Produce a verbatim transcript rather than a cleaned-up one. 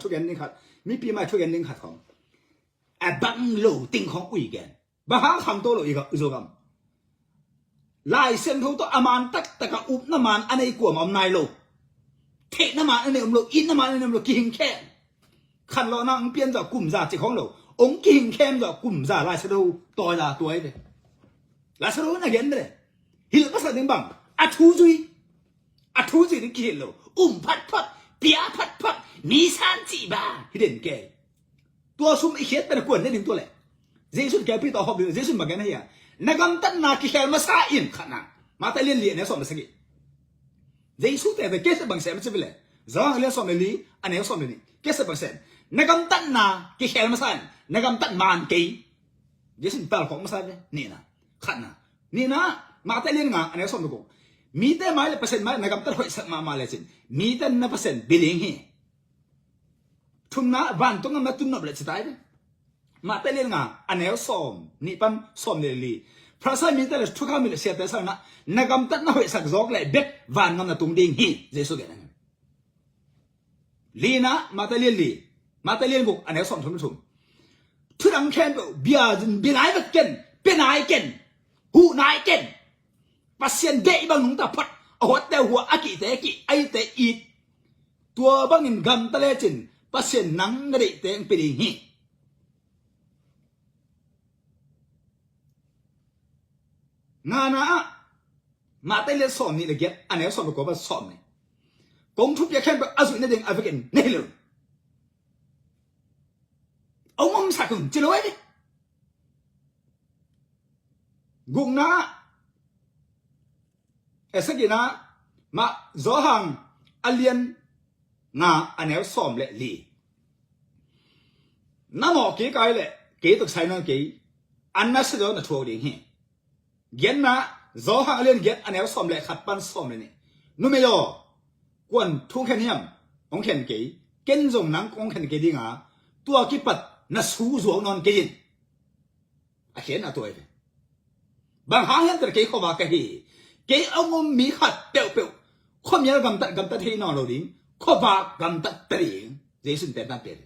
thugen ding khat, mipi mai thugen ding khat khong a bang lo ting khong ui gen. Bang hang khangto lo i Zogam? Lai Siangtho tawh a man taktak a upna man a nei kuamah om nai lo. Theihna man a nei om lo, itna man a nei om lo, kihing khem. Khanlawhna hong pian zawh kum za cik hong lo, hong kihing khem zawh kum za Lai Siangtho tawi la tuai ve. Lai Siangtho na gen ve le, hilh masak ding bang a thu zui, a thu zui ding kihilh lo. Um phatphot, pia phatphot, mi san cih ba hi den kei. Tua sum i khiat pen a kuan ne ding tua le. Jesu in kei pi tawh hop ding, Jesu in bang gen ahi a? Na gamtatna kikhel masa in, khatna. Mate lian li a neu sawm le sagih. Jesu te te kese bang sem ci ve le. Johan a lian sawm le li a neu sawm le nih. Kese bang sem. Na gamtatna kikhel masa in, na gamtat man kei. Jesu in tal khawk masa ve. Nihna. Khatna. Nihna, Mate lian nga a neu sawm le guk. Mite mai le Pasian mai na gamtat hoihsak mahmah le cin, mite na Pasian biling hi. Thumna, vantung gam na tun nop le ci tai ve. Mate lian nga a neu sawm nih pan sawm le li. Pharisai mite le thukham mi le siate sangna, na gamtat na hoihsak zawk le bek vangam na tung ding hi, Jesu gen a. Lina, Mate lian li, Mate lian guk a neu sawm thum le thum. Thudang khempeuh bia zin bia nai vet ken, pia nai ken, huh nai ken. Pasian deih bang nungta phot, a huatte hua, a kihte kih, a itte it. Tua bangin gamta lecin Pasian nang na deihte hong pia ding hi. Ngana ah, Mate lian sawm nih le giat a neu sawm le kua pan sawm nih. Kong thupiak khempeuh a zuih nading a vekin na hi lo. Hong omsak un ci lo ahi ve. Gukna, e sagihna, mah Johan a lian nga a neu sawm le li. Na mawh kik ai le kei tuk sai nawn kei, an na sia zaw na thuak ding hi. Giatna, Johan a lian giat a neu sawm le khat pan sawm le nih. Numei aw, kuan thu khen hiam? Hong khen kei. Ken zong nang kong khen kei dinga, tua kipat na su zuak nawn kei in. A khiatna tua hi ve. Bang hang hiam cih leh kei khuavak ka hi. Kei hong um mi khat peuhpeuh khuamial gamtat gamtat thei nawn lo ding, khuavak gamtat ta ding. Jesu in pentan pia hi.